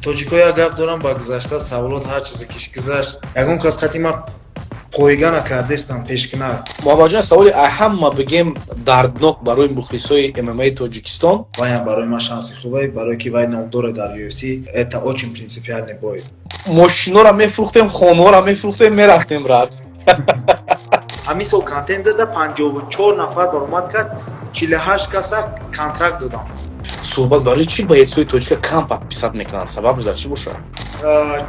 Тоҷико як гап дорам: ба гузашта саволот, ҳар чизе ки гузашт, ягон кас қати ма пойга накардестам, пешкунак. Муҳаммадҷон, саволи аҳамма бигем, дарднок барои мухлисои ММА Тоҷикистон. Вайам барои ман шанси хубе, барое ки вай номдоре дар UFC. Это очень принципиальный бой. Мошинора мефурӯхтем, хонаҳоро мефурӯхтем, мерафтем, брат. Ҳамин сол Contender да 54 нафар баромад кард, 48 каса контракт додам. Суҳбат: барои чӣ боец ҳои тоҷика кам подписать мекунанд? Сабаб дар чӣ бошад?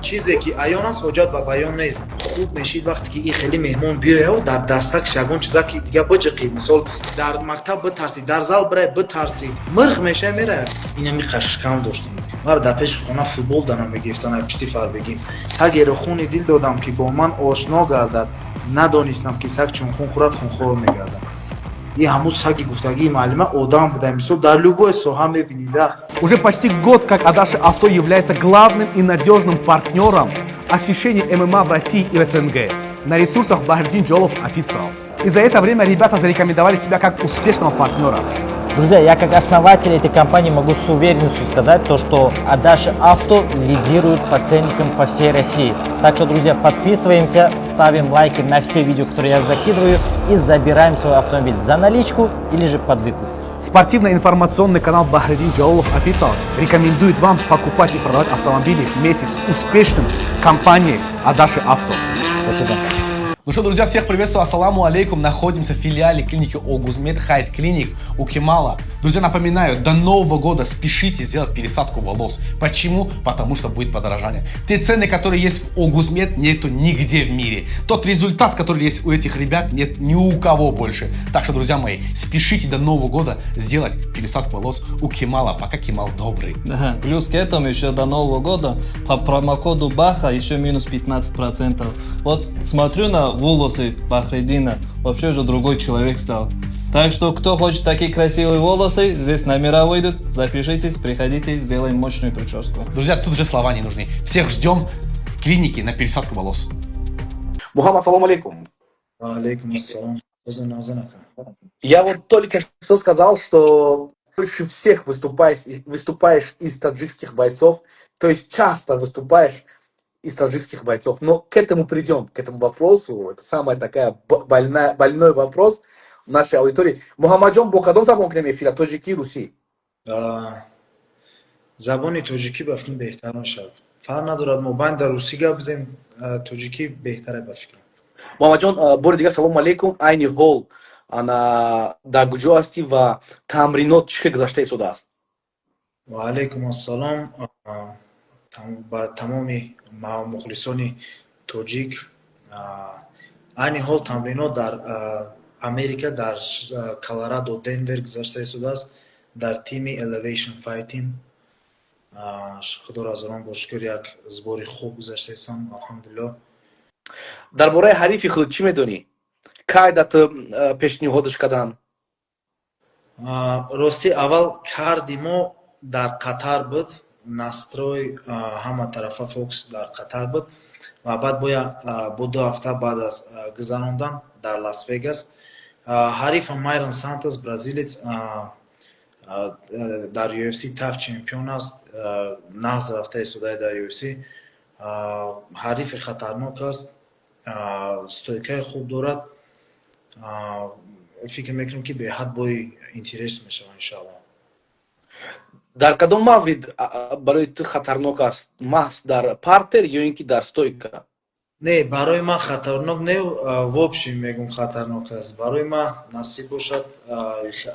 Чизе ки аён аст, ҳоҷат ба баён нест. Хуб мешид, вақте ки и хеле меҳмон биёяв, дар дастакш ягон чиза ки дига биҷиқӣ. Мисол, дар мактаб битарсӣ, дар зал бирай, битарсӣ, мирғ мешай, мерая. Инами қашкам доштам, маро дар пеши хона футбол дана мегирифтан, чити фарбегим. Сагеро хуни дил додам, ки бо ман ошно гардад. Надонистам, ки саг чун хун хӯрад, хунхор мегардад. И ҳамун саги гуфтагии муаллима одам буда. Мисол, дар любой соҳа мебинида. Уже почти год, как Адаши Авто является главным и надежным партнером освещения ММА в России и в СНГ на ресурсах Бахридин Джалолов Официал. И за это время ребята зарекомендовали себя как успешного партнера. Друзья, я как основатель этой компании могу с уверенностью сказать то, что Адаши Авто лидирует по ценникам по всей России. Так что, друзья, подписываемся, ставим лайки на все видео, которые я закидываю, и забираем свой автомобиль за наличку или же под выкуп. Спортивно-информационный канал Бахридин Джалолов Официал рекомендует вам покупать и продавать автомобили вместе с успешным компанией Адаши Авто. Спасибо. Ну что, друзья, всех приветствую, ассаламу алейкум. Находимся в филиале клиники Огузмед Хайт Клиник у Кемала. Друзья, напоминаю, до Нового года спешите сделать пересадку волос. Почему? Потому что будет подорожание. Те цены, которые есть в Огузмед, нету нигде в мире. Тот результат, который есть у этих ребят, нет ни у кого больше. Так что, друзья мои, спешите до Нового года сделать пересадку волос у Кемала, пока Кемал добрый. Да, плюс к этому еще до Нового года по промокоду Баха еще минус 15%. Вот смотрю на волосы Бахридина, вообще уже другой человек стал. Так что, кто хочет такие красивые волосы, здесь номера выйдут, запишитесь, приходите, сделаем мощную прическу. Друзья, тут же слова не нужны. Всех ждем в клинике на пересадку волос. Мухаммад, салом алейкум. Ва алейкум ассалом. Я вот только что сказал, что больше всех выступаешь из таджикских бойцов, то есть часто выступаешь из таджикских бойцов. Но к этому придем, к этому вопросу. Это самая такая больной вопрос нашей аудитории. Мухаммаджон, бо кадом забон кунем эфира? Тоҷикӣ, русӣ? Забони тоҷикӣ ба фикрам беҳтар мешавад. Фарқ надорад, мо байн дар русӣ гап бизем, тоҷикӣ беҳтаре ба фикрам. Муҳаммадҷон, бори дигар салому алейкум. Айни ҳол ана дар куҷо ҳастӣ ва тамринот чӣ хел гузашта истодааст? Ва алейкум ассалом ба тамоми мухлисони тоҷик. Айни ҳол тамринот дар Америка, дар Колорадо, Денвер гузашта истодааст, дар тими Elevation Fighting. Худоро азорон бо шукр, як сбор и хуб гузашта истам, алҳамдулилло. Дар бораи ҳарифи худ чӣ медонӣ? Кай да ту пешниҳодаш карданд? Ростӣ, аввал карди мо дар Қатар буд, настрой ҳама тарафа, фокус дар Қатар буд ва баъд бояд бо 2 ҳафта баъд аз гузарондан дар Лас Вегас. Ҳарифам Майрон Сантос, бразилец, дар UFC TUF чемпион аст, нағз рафта истодаи дар UFC. Ҳарифи хатарнок аст, стойка и хуб дорад. Фикр мекунам, ки беҳад бой интерес мешавад, иншоалло. Дар кадом маврид барои ту хатарнок аст? Маҳз дар партер ё ин ки дар стойка? Не, барои ман хатарнок не, в общем мегум, хатарнок аст. Барои ман насиб бошад,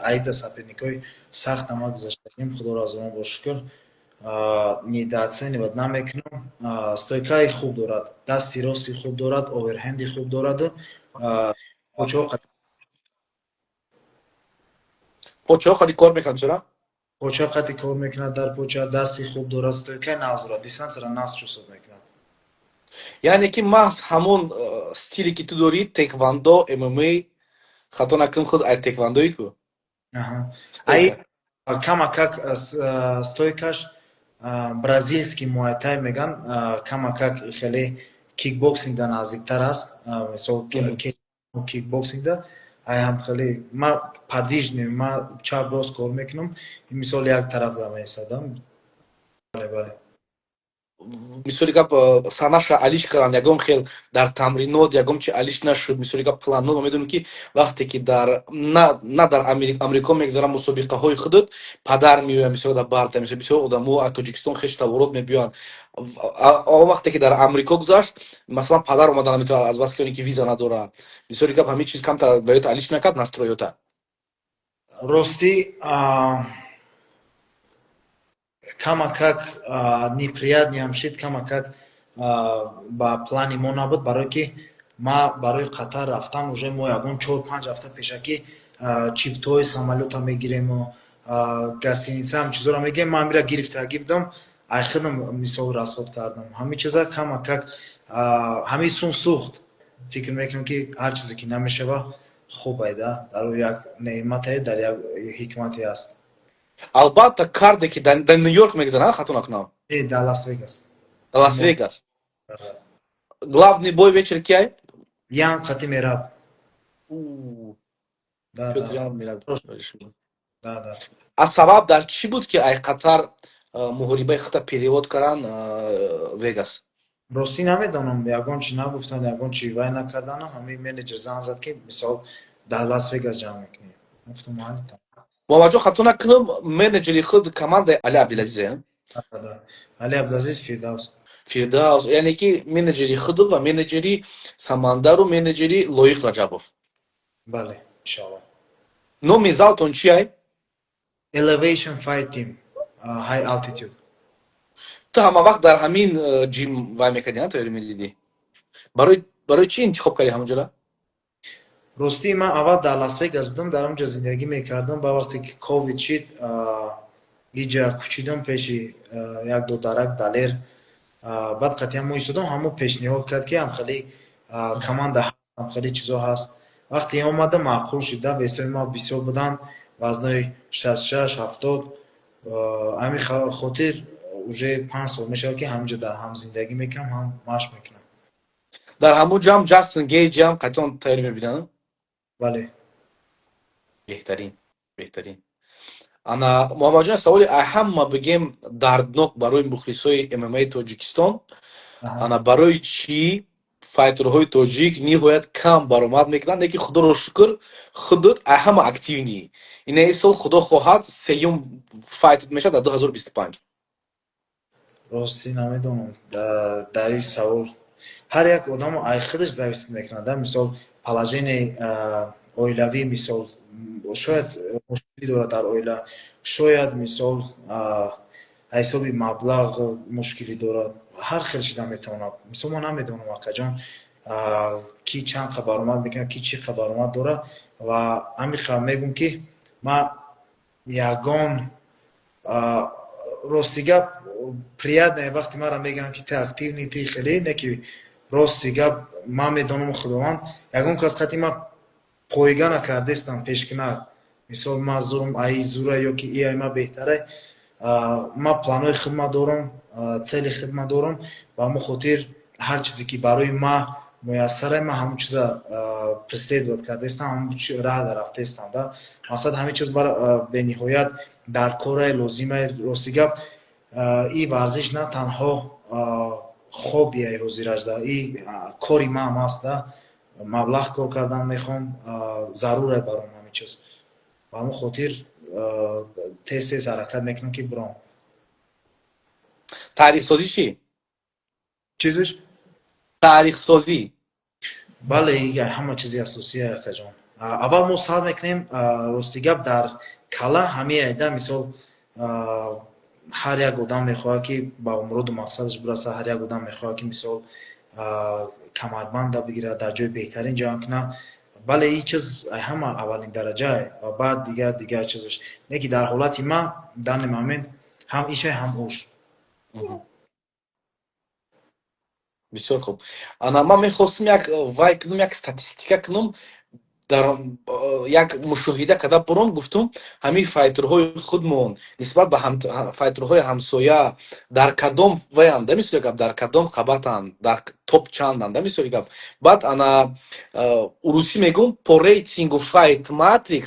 аида соперник ҳои сахт ама гузаштагим, худоро аз он бо шукр, недооценивать намекунам. Стойка и хуб дорад, дасти рости хуб дорад, оверхенд и хуб дораду почаҳо. Почаҳо қади кор мекунад чора? Поча қати кор мекунад, дар поча дасти хуб дорад, стойка и нағз дорад, дистанция ра нағз ҳисоб мекунад. Яъне ки маҳз ҳамон стиле ки ту дорӣ, теквандо, ММА, хато накунам, худ ай теквандои ку? Ай камакак стойка ш бразильский муайтай меган, камакак хеле кикбоксинг да наздиктар аст. Мисол, кикбоксинг да ай ҳам хеле ма подвижный, ма чап рост кор мекунам, мисол, як тараф да меистадам. Бале, бале. Мисоли гап, санаша алиш карданд, ягон хел дар тамринот ягон чи алиш нашуд. Мисоли гап, плано ма медонем, ки вақте ки дар на дар Амрико мегзаранд мусобиқаҳои худут, падар меояд, мисол, дар барта, мисол, бисёр одамо аз Тоҷикистон хештаворот мебиёянд. Он вақте ки дар Амрико гузашт, масалан, падар омада наметавонад, аз баски оне ки виза надорад. Мисоли гап, ҳамин чиз камтар ба ёта алиш накард настроёта? Ростӣ, камакак неприятный ам шид, камакак ба плани мо набуд, барое ки ма барои Қатар рафтан уже мо ягон 4-5 ҳафта пешакӣ чиптҳои самолёта мегирему гостиница, ҳам чизоро мегирем. Ман амира гирифтагӣ будам, ай худам, мисол, расход кардам ҳамин чиза. Камакак ҳамин сум сӯхт. Фикр мекунам, ки ҳар чизе ки намешава, хуб айда, дар як неъмате, дар як ҳикмате аст. Албатта, карде ки дар Ню Йорк мегзарад, хато накунам? Э, дар Лас Вегас. Дар Лас Вегас. Главный бой вечер киай? Ян қати Мераб. Да. А сабаб дар чӣ буд, ки ай Қатар муҳорибаи худта перевод кардан Вегас? Ростӣ, намедонам, ягон чи нагуфтанд, ягон чи вай накарданам. Ҳамин менеҷер занг зад, ки, мисол, дар Лас Вегас ҷамъ мекунем. Гуфтам: майли. Муҳаммадҷон, хато накунам, менеҷери худ командаи Али Абдулазизе? Али Абдулазиз, Фирдавс. Фирдавс, яъне ки менеҷери худу ва менеҷери Самандару менеҷери Лоиқ Раҷабов. Бале, иншоалло. Номи залтон чи ай? Elevation Fight Team, High Altitude. Ту ҳама вақт дар ҳамин gym вай мекардӣ, на, тайёрӣ медидӣ? Барои чӣ интихоб кардӣ ҳамонҷора? Ростӣ, ман аввал дар Лас Вегас будам, дар он ҷо зиндагӣ мекардам. Ба вақте ки ковид шид, иҷа кӯчидам пеши як додарак Далер. Баъд қатъиян мо истодам, ҳамо пешниҳод кард, ки ҳамхели команда, ҳамхели чизо ҳаст. Вақте омада, маъқул шуда, весои ма бисёр буданд, вазнои 66, 70. Ҳамин хотир уже 5 сол мешавад, ки ҳаминҷо ҳам зиндагӣ мекунам, ҳам машқ мекунам. Дар ҳамун ҷамъ Ҷастин Гейҷиам қатъиан тайёрӣ мебинанд? Бале. Беҳтарин, беҳтарин. Ана, Муҳаммадҷон, саволи ҳама бигем дарднок барои мухлисои ММАи Тоҷикистон. Ана, барои чӣ файтерҳои тоҷик ниҳоят кам баромад мекунанд, лекин, худоро шукр, худут ҳама активный? Ина сол, худо хоҳад, сеюм файтит мешавад дар 2025. Ростӣ, намедонам. Дар ин савол ҳар як одамо ай худаш зависит мекунад да. Мисол, положение оилавӣ, мисол, шояд мушкилӣ дорад дар оила, шояд, мисол, ҳисоби маблағ мушкилӣ дорад, ҳар хел шида метавонад. Мисол, ман намедонам, акаҷон, ки чанд қа баромад мекунад, ки чӣ қа баромад дорад. Ва ҳамин қа мегӯм, ки ман ягон, рости гап, приятное вақте маро мегӯянд, ки ты активный, ты хеле не. Ки рости гап, ман медонам, Худованд, ягон кас қати ман пойга накардестам, пешкунад, мисол, ман зурм, аи зура ё ки и ай ма беҳтаре. Ман планҳои худма дорам, цели худма дорам. Ба ҳамон хотир ҳар чизе ки барои ма муяссаре, ман ҳамон чиза преследовать кардастам, ҳамон раҳ рафтаистам да. Мақсад, ҳамин чиз бениҳоят дар коре лозиме. Рости гап, и варзиш на танҳо хоббияи ҳозиражда, и кори маам аст да. Маблағ кор кардан мехоҳам, заруре баром ҳамин чиз. Ба ҳамон хотир тез тез ҳаракат мекунам, ки биром. Таърихсозӣ чӣ? Чизиш? Таърихсозӣ. Бале, ҳама чизи асосие, акаҷон. Аввал мо сар мекунем, рости гап, дар кала ҳамин айда. Мисол, ҳар як одам мехоҳад, ки ба муроду мақсадаш бирасад, ҳар як одам мехоҳад, ки, мисол, камарбанда бигирад, дар ҷои беҳтарин ҷанг кунад. Бале, ин чиз ҳама аввалин дараҷае ва баъд дигар дигар чизаш. Не ки дар ҳолати ман данный момент ҳам ишай, ҳам ош. Бисёр хуб. Ана, ман мехостум як вай кунум, як статистика кунум, дар як мушоҳида карда буром. Гуфтум, ҳамин файтерҳои худмон нисбат ба файтерҳои ҳамсоя дар кадом ваянд, да, мисоли гап, дар кадом қабатанд, дар топ чанданд, да, мисоли гап. Баъд, ана, урусӣ мегӯм: по рейтингу Fight Matrix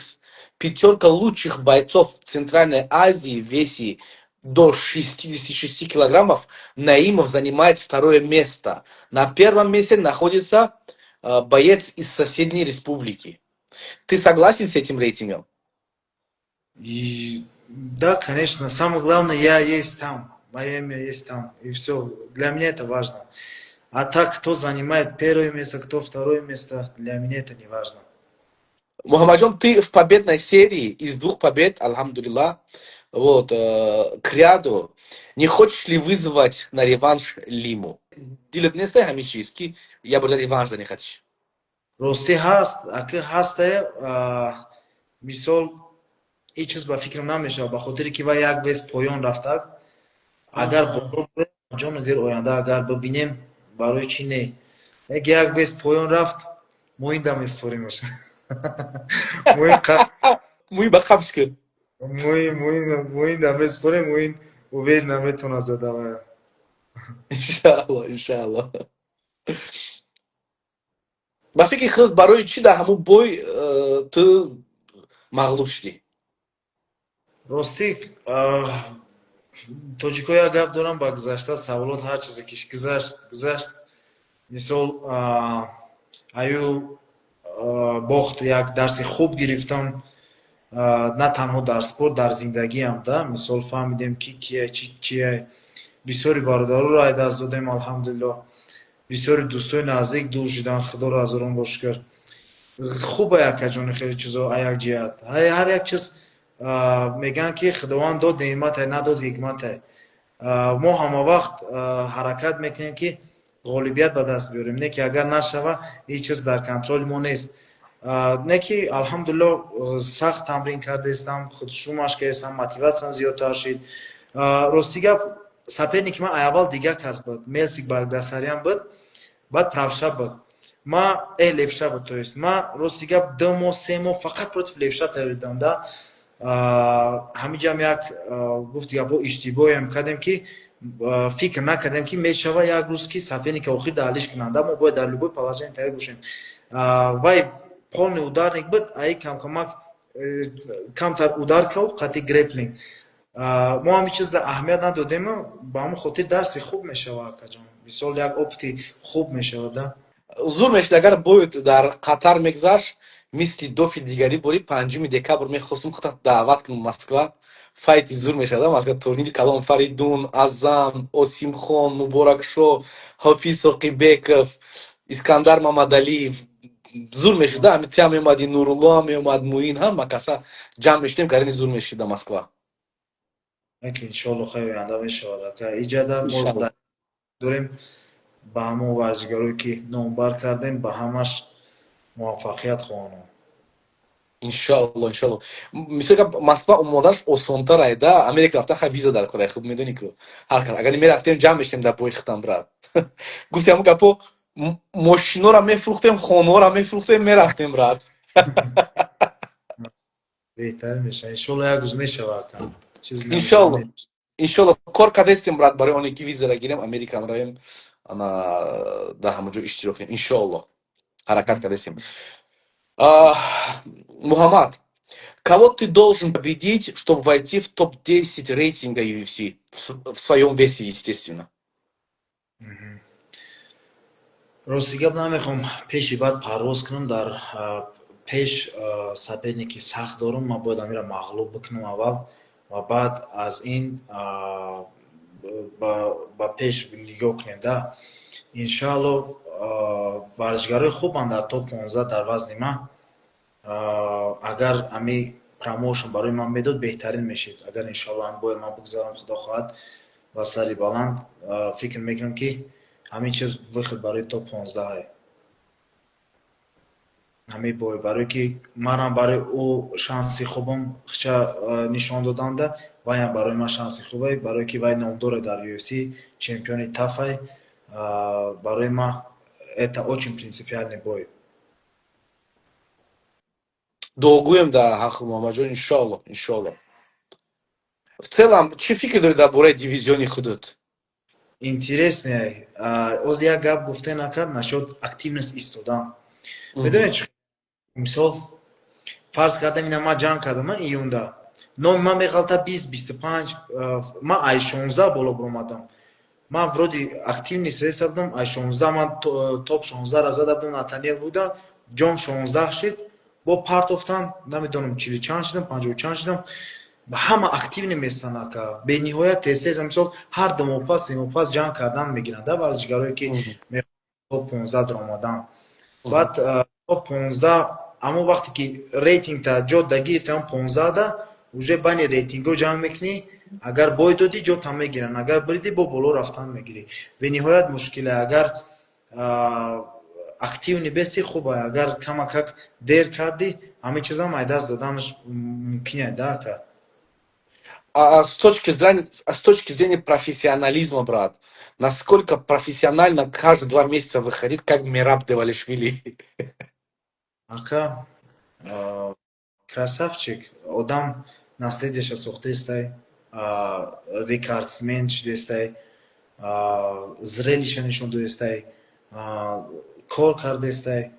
пятёрка лучших бойцов Центральной Азии в весе. до 66 килограммов Наимов занимает второе место. На первом месте находится боец из соседней республики. Ты согласен с этим рейтингом? И, да, конечно. Самое главное, я есть там. Мое имя есть там. И все. Для меня это важно. А так, кто занимает первое место, кто второе место, для меня это не важно. Мухаммаджон, ты в победной серии из двух побед, алхамдулилла, вот, к ряду. Не хочешь ли вызвать на реванш Лиму? Дилат нестай ҳамин чиз, ки я буду реванш за не хочешь? Ростӣ ҳаст, аки ҳастае, мисол, ҳеҷ чиз ба фикрам намешавад, ба хотире ки вай як вес поён рафтак. Агар ҷону дил оянда агар бибинем, барои чӣ не? Як вес поён рафт, муин да меспоримаш. Муин ба қабш кун. Муин да меспорем, муин уверен наметона задавая. Иншаалло, иншаалло. Ба фикри худ, барои чӣ дар ҳамун бой ту мағлуб шудӣ? Ростӣ, тоҷико як гап дорам: ба гузашта саволот, ҳар чизе ки гузашт, гузашт. Мисол, аю бохт як дарси хуб гирифтам, на танҳо дар спорт, дар зиндагиам да. Мисол, фаҳмидем, ки кия, чи чия. Бисёри бародароро ай даст додем, алҳамдулилло. Бисёри дӯстои наздик дур шудан, худоро ҳазорон бор шукр. Хубе, акаҷони, хеле чизо як ҷиҳат, ҳар як чиз мегӯянд, ки Худованд дод, неъмате, надод, ҳикмате. Мо ҳама вақт ҳаракат мекунем, ки ғолибият ба даст биёрем, не ки агар нашава, ҳеҷ чиз дар контроли мо нест. Не ки, алҳамдулилло, сахт тамрин кардаистам, худшӯ машқ кардастам, мотиватсиям зиёдтар шид. Рости гап, соперники ман аввал дигар кас буд, Мелсик Багдасарян буд, баъд правша буд, ма левша буд. То есть ма, рости гап, 2 моҳ, 3 моҳ фақат против левша тайёр дидам да. Ҳамиҷам як гуфти гапҳо иштибоҳем кардем, ки фикр накардем, ки мешава як рӯз, ки соперника охир далиш кунанда. Мо бояд дар любой положение тайёр бошем. Вай полный ударник буд, аи камкамак камтар удар кав, қати греплинг. Мо ҳамин чизда аҳамият надодему, ба ҳамон хотир дарси хуб мешава, акаҷон. Мисол, як опыти хуб мешавад да. Зур мешид, агар бояд дар Қатар мегзашт, мисли дофи дигари бори 5 декабр мехостум худат даъват кунам Москва. Файти зур мешавад Москва, турнири калон: Фаридун, Азам, Осимхон, Муборакшо, Ҳофиз Соқибеков, Искандар Мамадалиев. Зур мешид, ҳами тиам меомади, Нурулло меомад, Муин, ҳама каса ҷамъ мешидем, гарини зур мешид дар Москва. Иншоалло, хайр, оянда мешавад, ака. Иҷада мо дорем. Ба ҳамон варзишгарое ки номбар кардем, ба ҳамаш муваффақият хоҳонам. Иншоалло, иншоалло. Мисол, Москва омодаш осонтар айда Америка рафта. Хай, виза дар кора, худ медонӣ ку, ҳар кас. Агар мерафтем, ҷамъ мешидем дар бои хитам, брат. Гуфтем, ҳамун гапо, мошинора мефурӯхтем, хонаҳоро мефурӯхтем, мерафтем, брат. Беҳтар мешава, иншоалло, як рӯз мешава, ака. Иншоалло, иншоалло. Кор кардестем, брат, барои оне ки визара гирем, Америка равем, ана дар ҳамон ҷо иштирок кунем. Иншоалло, ҳаракат кардестем. Мухаммад, кого ты должен победить, чтобы войти в топ-10 рейтинга UFC? В своем весе, естественно. Рости гап, намехоҳам пеши баъд парвоз кунам. Дар пеш соперники сахт дорам, ман бояд амира мағлуб бикунам аввал ва баъд аз ин ба пеш нигоҳ кунем да. Иншоалло, варзишгарои хубанд дар топ 15 дар вазни ман. Агар ами промоушн барои ман медод, беҳтарин мешид. Агар, иншоалло, ами бояд ман бигзарам, худо хоҳад, ба сари баланд, фикр мекунам, ки ҳамин чиз выход барои топ 15-ае ҳамин бой, барое ки манам барои ӯ шанси хубам хча нишон доданда, вайам барои ман шанси хубе, барое ки вай номдоре дар UFC, чемпиони тафай. Барои ман это очень принципиальный бой. Дуогӯем дар ҳаққи Муҳаммадҷон, иншоалло, иншоалло. В целом, чӣ фикр дорӣ дар бораи дивизиони худат? Интересный. Оз як гап гуфте накард насчет активность истодан. Медонед чи, мисол, фарз кардам, ина ман ҷанг кардам июнда. Номи ман меғалта 20, 25. Ман ай 16 боло биромадам. Ман вроде активный среса будам, ай 16 ман топ 16 ра зада будам. Натаниел буда, ҷон 16 шид, бо партофтан, намедонам, чили чанд шидам, панҷоҳу чанд шидам. Ҳама активный местанд, ака, бениҳоят тез-тез. Мисол, ҳар 2 моҳ пас, 3 моҳ пас ҷанг кардан мегиранд, да, варзишгарое ки топ 15 даромадан. Баъд топ 15, аммо вақте ки рейтингта ҷо да гирифти, ам 15-да уже байни рейтингҳо ҷанг мекунӣ. Агар бой додӣ, ҷотам мегиранд, агар биридӣ, бо боло рафтан мегирӣ. Бениҳоят мушкиле. Агар активный бести, хуба, агар камакак дер кардӣ, ҳамин чизам ай даст доданаш мумкине, да, ака. А с точки зрения профессионализма, брат, насколько профессионально каждые 2 месяца выходить, как Мераб Девалишвили? Ака, красавчик, одам наследие ша сохтестай, рекордсмен шудестай, зрелище нишон додестай, кор кардестай.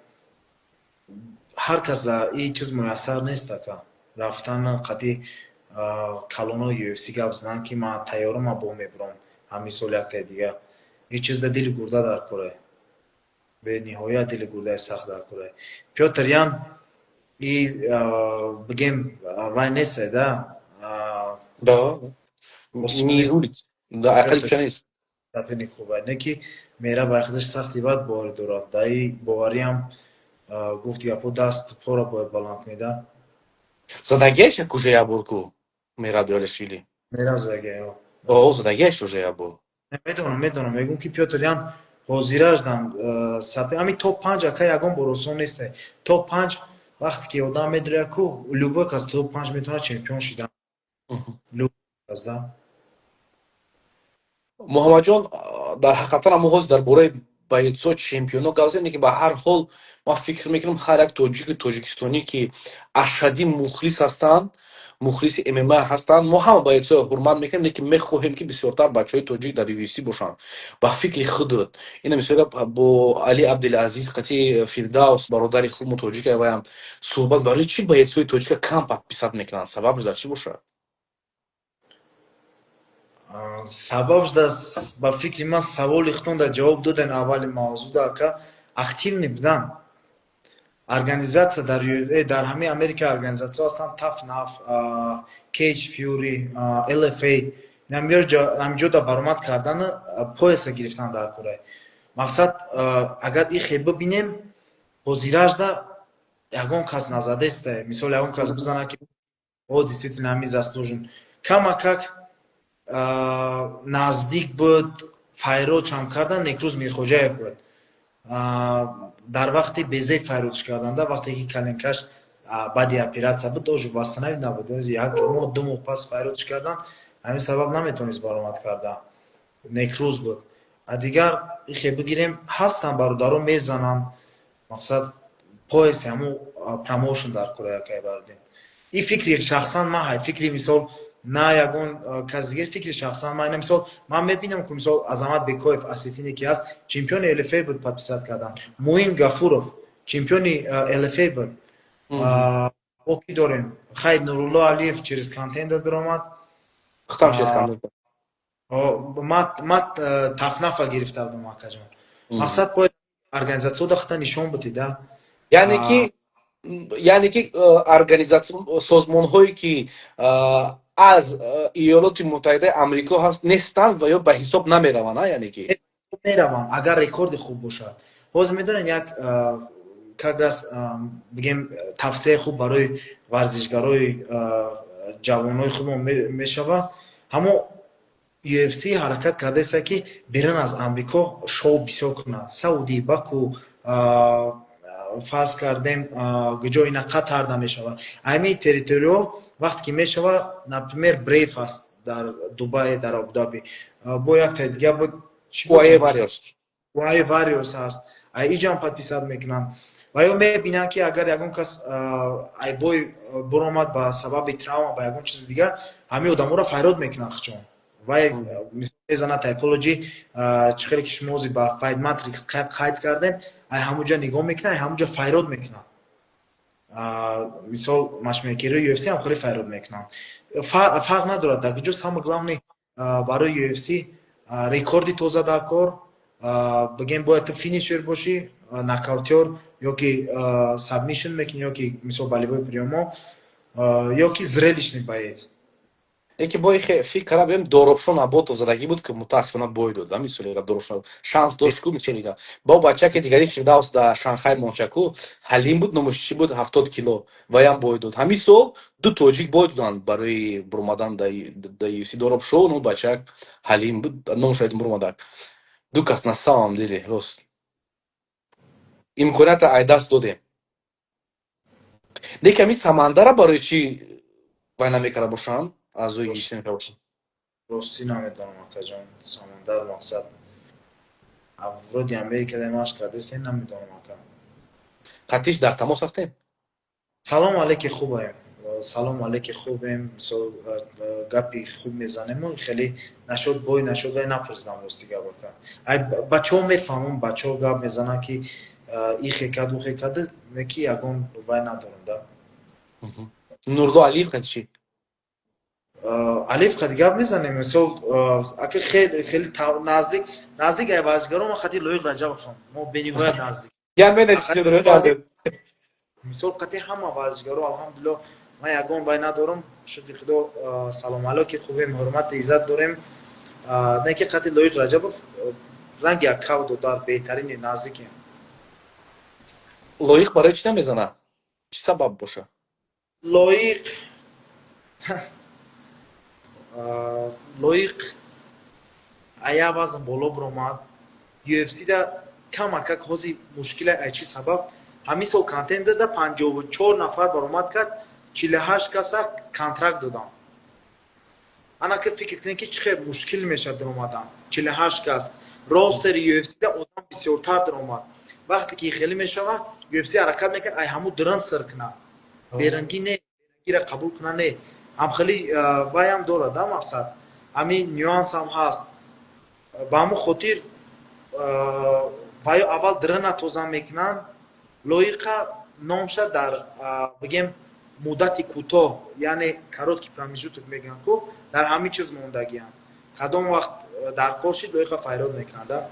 Ҳар кас ин чиз муяссар нест, ака. Рафтан қади калонои UFC гап задан, ки ман тайёрам, ман бо мебурам ҳамин сол яктаи дига, ин чиз да дили гурда дар кора, бениҳоят дили гурдаи сахт дар кора. Пётр Ян и бигем, вай нестай, да. Да, не из улиц. Да, ақали нест. Соперник хубай, не ки мера вай худаш сахти бад боварӣ дорад. Да, и бовариам гуфти гапо, даст пора бояд баланд кунӣ, да. Задагеш уже ябурку Мераб Девалишвили. Мера задаге. О, задагеш уже ябур. Медонам, медонам. Мегӯм, ки Пётр Ян ҳозираждам ами топ 5, ака, ягон бор осон нест топ 5. Вақте ки одам медоря ку, любой кас топ 5 метавонад чемпион шидан, любой кас, да. Муҳаммадҷон, дар ҳақиқатан ҳамо ҳозир дар бораи боец о, чемпионо гап задем, ки ба ҳар ҳол ман фикр мекунам, ҳар як тоҷику тоҷикистонӣ, ки ашаддӣ мухлис ҳастанд, мухлиси ММА ҳастанд, мо ҳама боец оро ҳурмат мекунем, лекин мехоҳем, ки бисёртар бачаҳои тоҷик дар UFC бошанд. Ба фикри худат, ина мисол бо Али Абдулазиз қати Фирдавс, бародари худмо, тоҷика, ваям суҳбат, барои чӣ боец ои тоҷика кам подписать мекунанд? Сабабш дар чӣ бошад? Сабабш да, ба фикри ман, саволи худтон да ҷавоб доден аввали мавзӯъда, ака. Активный будан организация дар ҳамаи Америка организатсияҳо ҳастанд: TUF, Cage Fury, LFA. Ҳаминҷо да баромад кардану пояс а гирифтан дар кора. Мақсад, агар ихе бибинем, ҳозиражда ягон кас назадеста. Мисол, ягон кас бизанад, ки о, действительно ҳамин заслужен. Камакак наздик буд, файродшам кардан, Некрӯз Мирхоҷаев буд. Дар вақти безеб файродш карданда, вақте ки коленка ш баъди оператсия буд, тоже восстановить набуд, як моҳ, 2 моҳ пас файродш кардан, ҳамин сабаб наметавонист баромад карда. Некрӯз буд. А дигар ихе бигирем, ҳастанд бародарон, мезананд. Мақсад, пояс и ҳамун промоушн дар кора якай бардем. Ин фикри шахсан ман ҳай, фикри, мисол, на ягон кас дигар, фикри шахсан ман. Мисол, ман мебинам, ки, мисол, Азамат Бекоев, осетине ки ҳаст, чемпиони LFA буд, подписать кардан. Муин Гафуров чемпиони LFA буд. Мо ки дорем? Хайд, Нурулло Алиев через Contender даромад. Худам через Contender. Ман TUF а гирифта будам, акаҷон. Мақсад, бояд организатсияда худта нишон бидӣ, да. Яъне ки организатсия, созмонҳое ки аз Иёлоти Муттаҳидаи Амрико ҳаст нестанд ва ё ба ҳисоб намераванд, яъне ки? Мераванд, агар рекорди хуб бошад. Ҳозир медонед, як как раз бигем, тавсияи хуб барои варзишгарои ҷавонои худмон мешавад. Ҳамо UFC ҳаракат кардааст, ки берун аз Амрико шоу бисёр кунад: Саудӣ, Баку, фарз кардем, ҷо ина, Қатар намешавад. Ҳамин территорияҳо вақте ки мешавад, например, Brave аст дар Дубай, дар Абудаби, бо яктаи дига буд. UAE. Warriors ҳаст, иҷам подписать мекунанд ва ё мебинанд, ки агар ягон кас айбой буромад ба сабаби травма, ба ягон чизи дигар, ҳамин одаморо файрод мекунанд хчон. Вай мезана Tapology, чӣ хеле ки шумо ҳозир ба Fight Matrix қайд кардем, ай ҳамуҷа нигоҳ мекунад, ай ҳамуҷа файрод мекунад. Мисол, матчмейкери UFC ҳам хеле файрод мекунанд. Фарқ надорад дар куҷо. Самое главное, барои UFC рекорди тоза дар кор, бигем, бояд ту финишер бошӣ, нокаутёр ё ки сабмишн мекунӣ, ё ки, мисол, болевой приёмо, ё ки зрелищный боец. Яке бой фикр кардам, бем, Доробшон Аботов задагӣ буд, ки мутаассифона бой дод. Мисоли, Доробшон шанс дошт ку, мисоли, бо бачаке дигари Фирдавс дар Шанхай мончаку, Ҳалим буд номаш, чӣ буд, 70 кило, ваям бой дод. Ҳамин сол ду тоҷик бой доданд барои буромадан да UFC: Доробшон, ну, бачак Ҳалим буд номаш, буромадак ду кас. На самом деле, рост, имконията ай даст додем. Лекин ҳамин Самандара барои чӣ вай намекарда бошанд, аъзои UFC намекарда бошанд? Ростӣ, намедонам, акаҷон. Самандар, мақсад, вроде Америка да машқ кардест, намедонам, ака. Қатиш дар тамос ҳастем? Салому алейки, хубаем, салому алейки, хубем. Мисол, гапи хуб мезанему. Хеле нашуд, бой нашуд, вай напурсидам, рости гап, ака. Ай бачаҳо мефаҳмам, бачаҳо гап мезананд, ки ихе кард, ухе кард, не ки ягон вай надорам да. Нурдо Алиев қати чӣ? Алиев қати гап мезанем. Мисол, ака, хеле хеле наздик, наздик ай варзишгаро ман қати Лоиқ Раҷабовам, мо бениҳоят наздик. Я менеҷер. Мисол, қати ҳама варзишгаро, алҳамдулилло, ман ягон вай надорам, шукри Худо, салому алейки, хубем, ҳурмату иззат дорем. Не ки қати Лоиқ Раҷабов ранги акав додар, беҳтарини наздикем. Лоиқ барои чӣ намезанад? Чӣ сабаб боша? Лоиқ ая вазн боло биромад. UFC-да камакак ҳози мушкила. Ай чӣ сабаб? Ҳамин сол Contender-да 54 нафар баромад кард, 48 каса контракт додам. Ана ки фикр кунед, ки чӣ хел мушкил мешавад даромадан. 48 кас ростери UFC-да одам бисёртар даромад. Вақте ки хеле мешавад, UFC ҳаракат мекунад, ай ҳамун дрын сир кунад, берангӣ не, берангиро қабул кунад, не, ҳамхели вайам дорад да. Мақсад, ҳамин нюансам ҳаст. Ба ҳамун хотир ваё аввал дрына тоза мекунанд. Лоиқа номша дар, бигем, муддати кӯтоҳ, яъне короткий промежуток мегӯянд ку, дар ҳамин чиз мондагианд. Кадом вақт дар кор шид, Лоиқа файрод мекунад.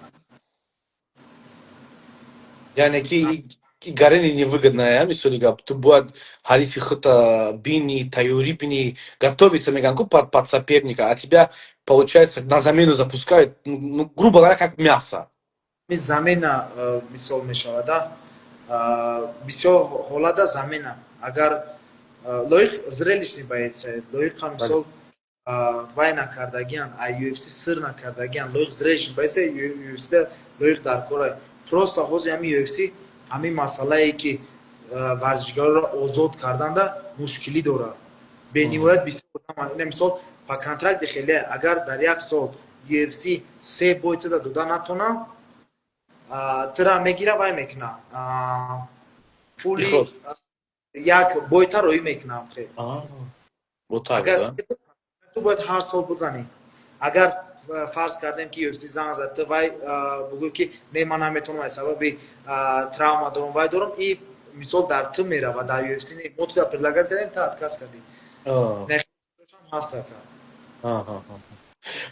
Яъне ки гарени невыгодная, мисоли гап, ту бояд ҳарифи худта бини, тайёрӣ бини, готовиться, мегӯянд ку, под соперника, а тебя, получается, на замену запускают, ну, грубо говоря, как мясо. Замена, мисол, мешавада бисёр ҳолада замена. Агар Лоиқ зрелищный боец, Лоиқа, мисол, вай накардагиан, а UFC сир накардагиан. Лоиқ зрелищный боец, UFC Лоиқ дар кора. Просто ҳозир ҳамин UFC ҳамин масъалае, ки варзишгарро озод карданда мушкилӣ дорад бениҳоят бисёр одам. Ина, мисол, по контракти хеле, агар дар як сол UFC се бой туда дода натонам, тира мегира, вай мекуна, пули як бойта роӣ мекунам. Агар ту бояд ҳар сол бизанӣ, агар фарз кардем, ки UFC занг зад, ту вай бугӯй, ки не, ман наметавонам, аз сабаби травма дорам, вай дорам, и, мисол, дар ту мерава, дар UFC не. Мо туда предлагать кардем, та отказ кардӣ, ҳаст.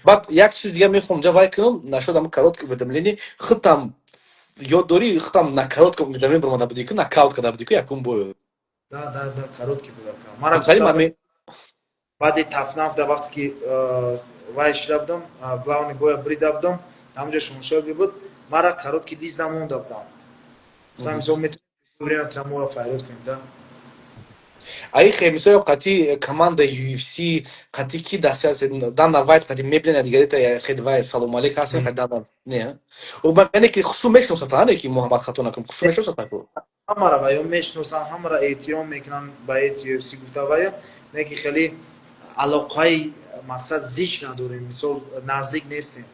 Баъд як чиз дига мехоҳам ҷа вай кунам, нашуд ам короткое уведомление. Худтам ёд дорӣ, худтам на коротком уведомление баромада будӣ ку, нокаут карда будӣ ку якум бой? Да, короткий буд. Мара баъди тафнаф да, вақте ки вай шида будам, главный боя брида будам, ҳамҷо шоншоби буд, мара короткий лист намонда будам. Мисол, метавонем время трамора файрод кунем да. Аи мисол, қати команда UFC, қати ки дасти ҳаст? Дана Вайт қати меблена, дигарита хел вай салому алейк ҳастен қати Дана не? Яъне ки хушу мешиносад, ане ки Муҳаммад, хато накунам, хушу мешиносад таку? Ҳамара ваё мешиносанд, ҳамара эҳтиром мекунанд, боец UFC гуфта. Ваё не ки хеле алоқаи, мақсад, зич надорем, мисол, наздик нестем.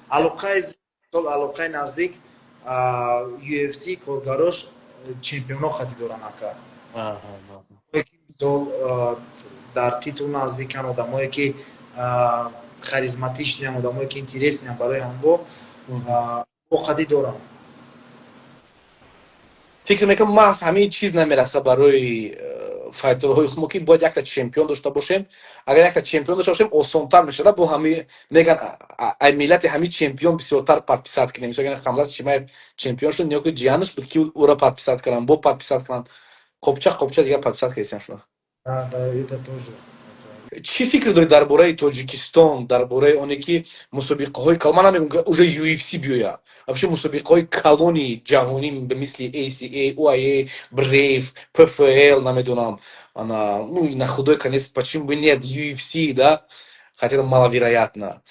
Алоқаи, мисол, алоқаи наздик UFC коргарош чемпионо қати доранд, ака. Мисол, дар титул наздикан, одамое ки харизматичныян, одамое ки интересныян барои ҳамво, оқадӣ дорам. Фикр мекунам, маҳз ҳамин чиз намераса барои файтерҳои хумо, ки бояд якта чемпион дошта бошем. Агар якта чемпион дошта бошем, осонтар мешавад. Бо ҳами меган, ай миллати ҳами чемпион бисёртар подписать кунем. Мисол, Хамзат Чимаев чемпион шуд, ниё ки ҷиянаш буд, ки ӯро подписать кардам, бо подписать кардам, қопча қопча дигар подписать кардисям шумо. Да, это тоже. Чӣ фикр доред дар бораи Тоҷикистон, дар бораи оне ки мусобиқаҳои калон, ман намегӯям ки уже UFC биёяд, вообще мусобиқаҳои калони ҷаҳонӣ ба мисли ACA, UAA, Brave, PFL, намедонам, ана, ну и на худой конец, почему бы нет, UFC, да, хотя это маловероятно.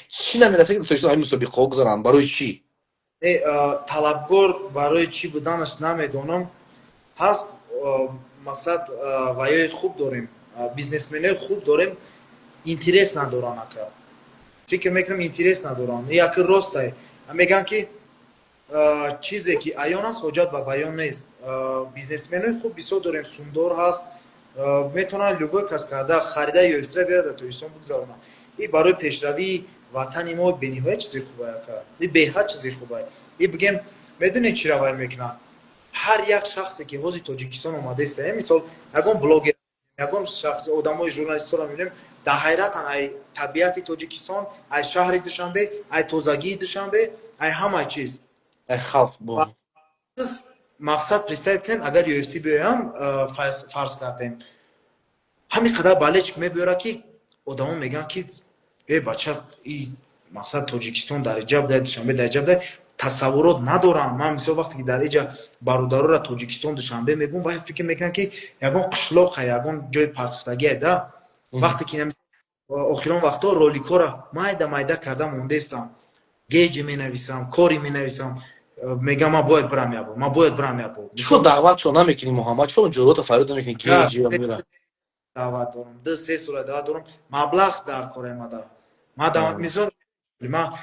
Чӣ намерасад, ки Тоҷикистон ҳамин мусобиқаҳо гузаранд? Барои чӣ? Талабгор барои чӣ буданаш намедонам. Ҳаст, мақсад, ваёи хуб дорем, бизнесменои хуб дорем, интерес надоранд, ака. Фикр мекунам, интерес надоранд. Яки ростай мегӯянд, ки чизе ки аён аст, ҳоҷат ба баён нест. Бизнесменои хуб бисёр дорем, сумдор ҳаст, метавонанд любой кас карда харида UFC биёрад, дар Тоҷикистон бигзаронад. И барои пешравии ватани мо бениҳоят чизи хубай, ака, и беҳад чизи хубай. И бигем, медонед, чира вай мекунад? Ҳар як шахсе ки ҳозир Тоҷикистон омадааст, мисол, ягон блогер, ягон шахс, одамои журналистҳоро мебинем, дар ҳайратан ай табиати Тоҷикистон, ай шаҳри Душанбе, ай тозагии Душанбе, ай ҳамаи чиз. Ай халқ бо. Мақсад, представить кунем, агар UFC биёям, фарз кардем, ҳамин қадар болельщик мебиёрад, ки одамо мегӯянд, ки э, бача, и мақсад, Тоҷикистон дар иҷа буда, Душанбе дар иҷа буда, тасаввурот надорам. Ман, мисол, вақте ки дар иҷа бародарора Тоҷикистон, Душанбе мегӯм, вай фикр мекунанд, ки ягон қишлоқа, ягон ҷои партофтагие да. Вақте ки охирон вақтҳо роликҳоро майда майда карда мондаистам, геҷи менависам, кори менависам, мегам, ман бояд бирам ябор, ман бояд бирам ябор. Чико даъват чо намекунӣ, Муҳаммад? Чо ҷурото фарёд намекунӣ? Геҷи мера. Даъват дорам, 2-3 сола даъват дорам, маблағ дар кор омада. Ма, мисол, ман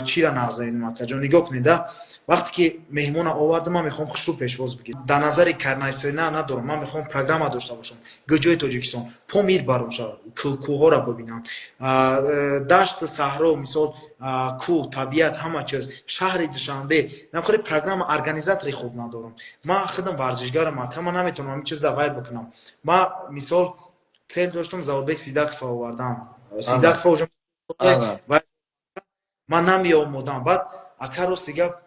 чира нағз мебинам, акаҷон, нигоҳ кунед, да. Вақте ки меҳмона овардам, ман мехоҳам хушрӯ пешвоз бигирам. Дар назари карнайсена надорам, ман мехоҳам программа дошта бошам. Ҷои Тоҷикистон Помир баром шавад, кӯҳҳоро бибинам, дашту саҳро, мисол, кӯҳ, табиат, ҳама чиз, шаҳри Душанбе. Намхоли программа, организатори хуб надорам. Ман худам варзишгарам, ака, ман наметавонам ҳамин чизда вай бикунам. Ман, мисол, цель доштам Заурбек Сидакова овардан. Сидакова уже ман намеомодам. Баъд, ака, рости гап,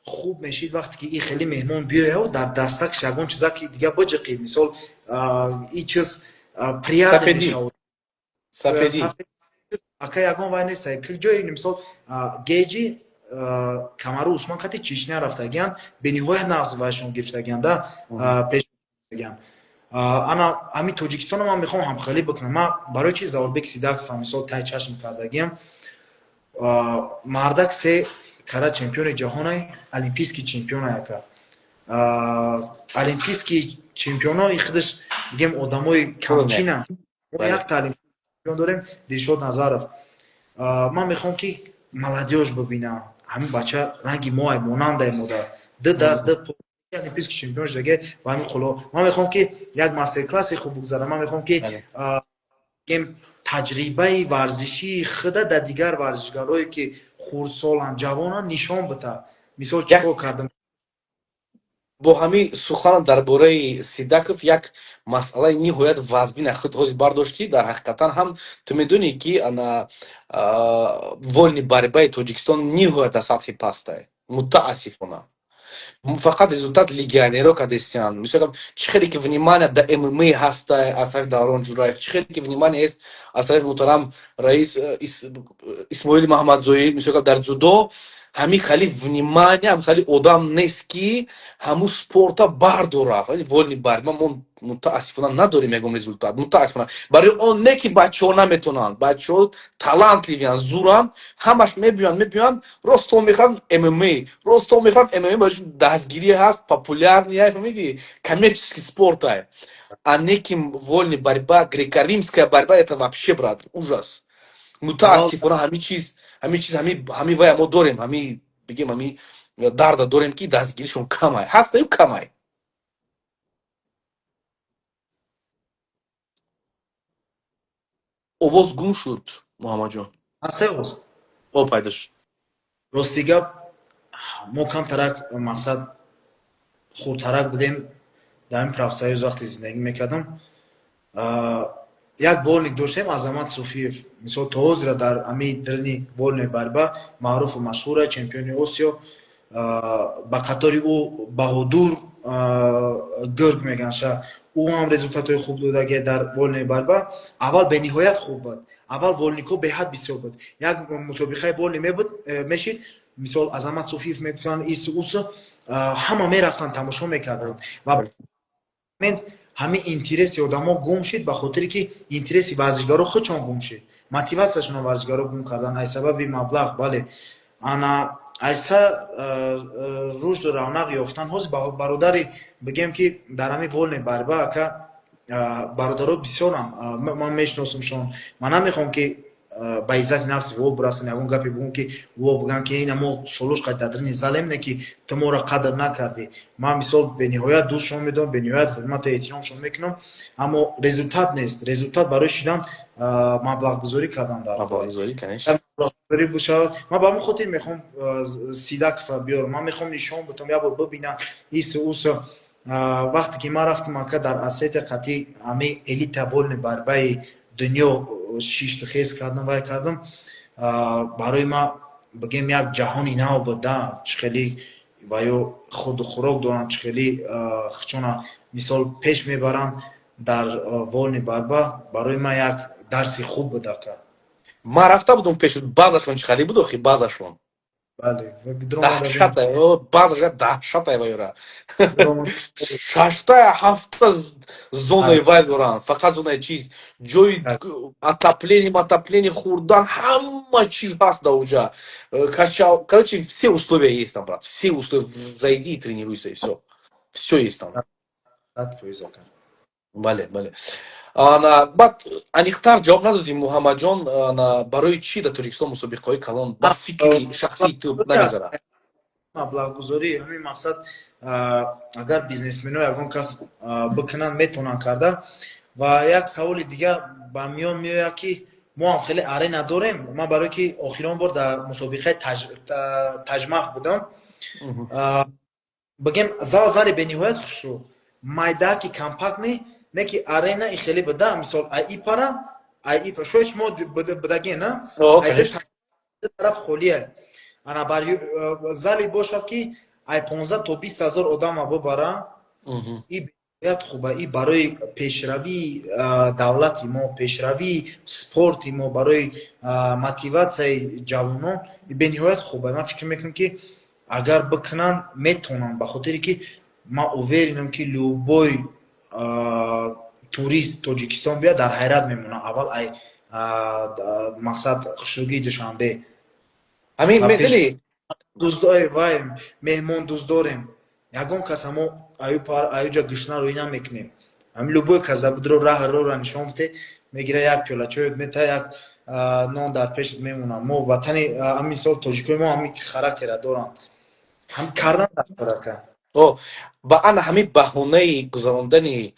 хуб мешид, вақте ки и хеле меҳмон биёяд, дар дастакш ягон чиза ки дига биҷиқӣ, мисол, и чиз приятно мешавад. Сафедӣ. Ака, ягон вай нест ҷои, мисол, геҷи Камару Усман қати Чечня рафтагиян, бениҳоят нағз вайшон гирифтагиян да, пешгиян. Ана ҳамин Тоҷикистонро ман мехоҳам ҳамхелӣ бикунам. Ман барои чи Заурбек Сидаков, мисол, тай чашм кардагиям? Мардак се кара чемпиони ҷаҳонай, олимпийский чемпионай, ака. Олимпийский чемпионо и худаш, бигем, одамои камчина. Мо якта олимпийский чемпион дорем, Дилшод Назаров. Ман мехоҳам, ки молодёжь бибинам, ҳамин бача ранги моай, монандай мода, ду даст, ду олимпийский чемпион шудаге. Ва ҳамин хуло ман мехоҳам, ки як мастер-класси хуб бигзарам. Ман мехоҳам, ки, бигем, таҷрибаи варзишии худа дар дигар варзишгарое, ки хурдсоланд, ҷавонанд, нишон бита, мисол, чӣ кор кардам. Бо ҳамин суханам дар бораи Сидаков як масъалаи ниҳоят вазбина худ ҳозир бардоштӣ. Дар ҳақиқатан ҳам ту медонӣ, ки ана вольный борьбаи Тоҷикистон ниҳоят дар сатҳи пастай, мутаассифона. Фақат результат легионеро кадестиян. Мисол, чӣ хеле ки внимание да ММА ҳастай аз тарафи Даврон Ҷураев, чӣ хеле ки внимание есть аз тарафи муҳтарам раис Исмоили Маҳамадзоир, мисол, дар ҷудо ҳамин хали внимание, ҳамин хали одам нест, ки ҳамун спорта бардора. Вольный борьба мо мутаассифона надорем ягон результат, мутаассифона. Барои он не ки бачаҳо наметонанд, бачаҳо талантливыянд, зуранд, ҳамаш мебиёянд, ростон мехӯранд ММА, ростон мехӯранд ММА, барои дастгирӣ ҳаст, популярный, фаҳмидӣ, коммерческий спортай. А неким вольный борьба, греко-римская борьба — это вообще, брат, ужас. Мутаассифона, ҳамин чиз, ҳамин вая мо дорем, ҳамин, бигем, ҳамин дарда дорем, ки дастгиришон камай ҳастаю камай. Овоз гум шуд, Муҳаммадҷон. Ҳастай овоз? О, пайдо шуд. Рости гап, мо камтарак, мақсад, Хурдтарак будем, дар ин профсоюз вақте зиндагӣ мекардам, як вольник доштем, Азамат Суфиев. Мисол, то ҳозира дар ами дрини вольная борьба маъруфу машҳура, чемпиони Осиё. Ба қатори ӯ Баҳодур Гирг меганша, ӯ ҳам результатҳои хуб додагия дар вольная борьба. Аввал бениҳоят хуб буд, аввал вольникҳо беҳад бисёр буд. Як мусобиқаи вольный мебуд, мешид, мисол, Азамат Суфиев мегуфтанд, ис ус, ҳама мерафтанд, тамошо мекарданд. Ва ҳамин интереси одамо гум шид, ба хотире ки интереси варзишгаро худшон гум шид, мотиватсияшонро варзишгаро гум кардан аз сабаби маблағ. Бале, ана айса рушду равнақ ёфтан. Ҳозир, бародари, бигем, ки дар ҳамин вольная борьба, ака, бародаро бисёрам, ман мешиносумшон. Ман намехоҳам, ки ба иззати нафси во бирасам, ягон гапе бигӯм, ки во бигӯям, ки ина мо солуш қад дар залем, не ки ту моро қадр накардӣ. Ман, мисол, бениҳоят дӯстшон медорам, бениҳоят ҳурмату эҳтиромшон мекунам, аммо результат нест. Результат барои шидан маблағгузорӣ кардан дар бошад. Ман ба ҳамон хотир мехоҳам Сидакова биёрам, ман мехоҳам нишон бутам, як бор бибинам ису усу. Вақте ки ман рафтам, ака, дар Осетия қатъи ҳамин элита вольной борьбаи дунё шишту хез кардам, вай кардам, барои ман, бигем, як ҷаҳони нав буд да. Чӣ хеле ва ё худу хӯрок доранд, чӣ хеле хчона, мисол, пеш мебаранд дар вольный борьба, барои ман як дарси хуб буд, ака. Ман рафта будам пеш, базашон чӣ хеле буд охи, базашон. Бале. Даҳшата базаша, даҳшата. Вайра шашта, ҳафта зонаи вай доранд, фақат зонаи чиз, ҷои отопление, матопление, хӯрдан, ҳама чиз ҳаст да уҷа. Качал, короче, все условия есть там, брат, все условия. Зайди и тренируйся, и все, все есть там. Бале. Ана баъд аниқтар ҷавоб надодем, Муҳаммадҷон. Ана барои чӣ дар Тоҷикистон мусобиқаҳои калон, ба фикри шахсии ту, намезарад? Маблағгузорӣ, ҳамин мақсад. Агар бизнесмено, ягон кас бикунанд, метавонанд карда. Ва як саволи дигар ба миён меояд, ки мо ҳам хеле арена дорем. Ман барое ки охирон бор дар мусобиқаи Таҷмаф будам, бигем, зал зали бениҳоят хушрӯ, майдаки компактный, не ки арена и хеле буда. Мисол, ай и пара, ай и шояд шумо будаге, на тараф холия. Ана бар зали бошад, ки ай 15 то 20 ҳазор одама бубара, и бениҳоят хуба. И барои пешравии давлати мо, пешравии спорти мо, барои мотиватсияи ҷавонон бениҳоят хуба. Ман фикр мекунам, ки агар бикунанд, метавонанд, ба хотире ки ман уверенам, ки любой турист Тоҷикистон биёяд, дар ҳайрат мемонад аввал ай мақсад хушрӯгии Душанбе. Ҳамин медонӣ. Вай меҳмон дӯст дорем, ягон кас ҳамо аюҷа гушна рӯй намекунем. Ҳамин любой кас дабудро раҳ рора нишон бите, мегира, як пиёла чой мета, як нон дар пешат мемонад. Мо ватани, ҳамин мисол, тоҷикои мо ҳамин характера доранд, ҳам кардан дар корака. Ба ана ҳамин баҳонаи гузарондани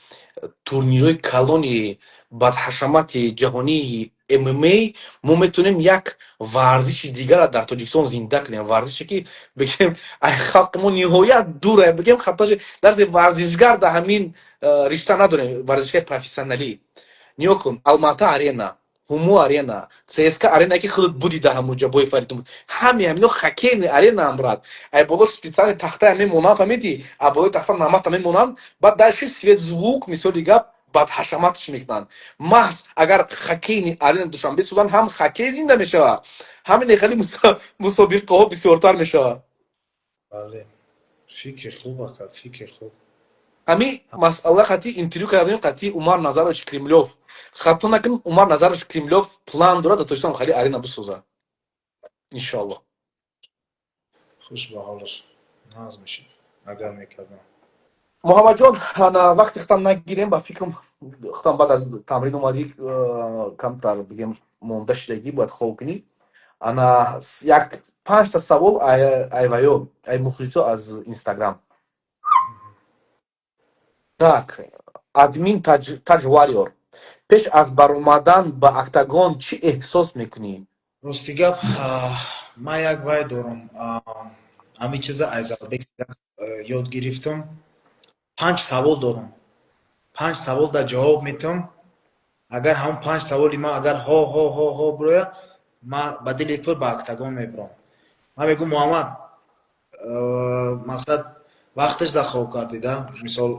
турнирҳои калони бадҳашамати ҷаҳонии ММА мо метавонем як варзиши дигарро дар Тоҷикистон зинда кунем, варзише ки, бигем, ай халқи мо ниҳоят дура, бигем, хато дарсе варзишгар дар ҳамин ришта надорем, варзишгари профессионалӣ. Нигоҳ кун: Алмата Арена, Ҳумо Арена, ЦСКА Арена, ки худат буди дар ҳамунҷа, бои Фаридун, ҳами ҳамино хоккейный аренаам, брат. Ай болош специальный тахтая мемонанд, фаҳмидӣ, а болои тахта намата мемонанд, баъд дальше свет, звук, мисоли гап, бадҳашаматш мекунанд. Маҳз агар хоккейный арена Душанбе созанд, ҳам хоккей зинда мешавад, ҳамин хеле мусобиқаҳо бисёртар мешавад. Бале, фикри хуб, ака, фикри хуб. Ҳамин масъала қатъи интервю кардем қатъи Умар Назарович Кремлёв. Хато накунем, Умар Назарович Кремлёв план дорад дар Тоҷикистон хеле арена бисозад, иншоалло. Хуш ба ҳолаш, нағз мешид, агар мекардам. Муҳаммадҷон, ана вақти худам нагирем. Ба фикрам, худам баъд аз тамрин омадӣ, камтар, бигем, монда шудагӣ, бояд хоб кунӣ. Ана як панҷта савол айваё, ай мухлисо аз Инстаграм. Так, админ Таҷ Вариор: пеш аз баромадан ба октагон чӣ эҳсос мекунӣ? Рости гап, ман як вай дорам, ҳамин чиза аз Албек ёд гирифтам. Панҷ савол дорам, панҷ савол дар ҷавоб метавам. Агар ҳамон панҷ саволи ман агар ҳо, ҳо, ҳо, ҳо бироя, ман ба дили пур ба октагон мебирам. Ман мегӯм: «Муҳаммад, мақсад, вақташ дар хоб кардӣ да, мисол,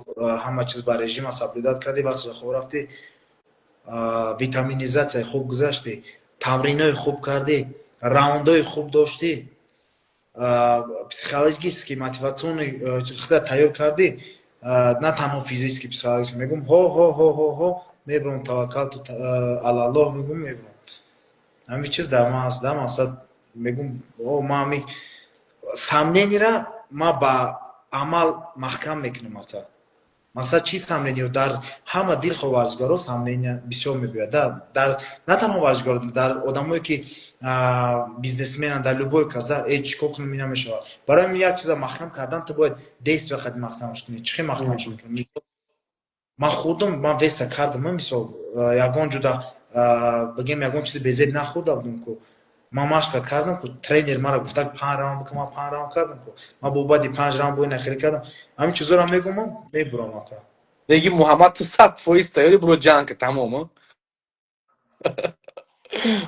ҳама чиз ба режима соблюдать кардӣ, вақташ дар хоб рафтӣ, витаминизатсияи хуб гузаштӣ, тамринои хуб кардӣ, раундҳои хуб доштӣ, психологически, мотивационный худа тайёр кардӣ, на танҳо физически, психологически?» Мегӯм: «Ҳо, ҳо, ҳо, ҳо, ҳо, мебирам, таваккалту алаллоҳ», мегӯм, мебирам. Ҳамин чиз дар ман ҳаст да. Мақсад, мегӯм, о, ман ҳами сомнение ра ман ба амал маҳкам мекунам, ака. Мақсад, чӣ сомнение? Дар ҳама дилхоҳ варзишгаро сомнение бисёр мебиёяд да, дар на танҳо варзишгаро, дар одамое ки бизнесменанд, дар любой кас да: «Э, чӣ кор кунам, ин намешавад». Барои ҳамин як чиза маҳкам кардан, ту бояд действия қади маҳкамаш кунӣ. Чӣ хел маҳкамаш мекунӣ? Ман хӯрдум, ман веса кардам, мисол, ягон ҷуда бигем, ягон чизи безеб нахӯрда будум ку. Ман машқа кардам ку, тренер мара гуфта: «Панҷ раунд бикун», ман панҷ раунд кардам ку. Ман бо баъди панҷ раунд бо ина хеле кардам. Ҳамин чизоро мегӯм, ман мебурам, ака. Меги: «Муҳаммад, ту 100% тайёрӣ, буро ҷанг, тамом».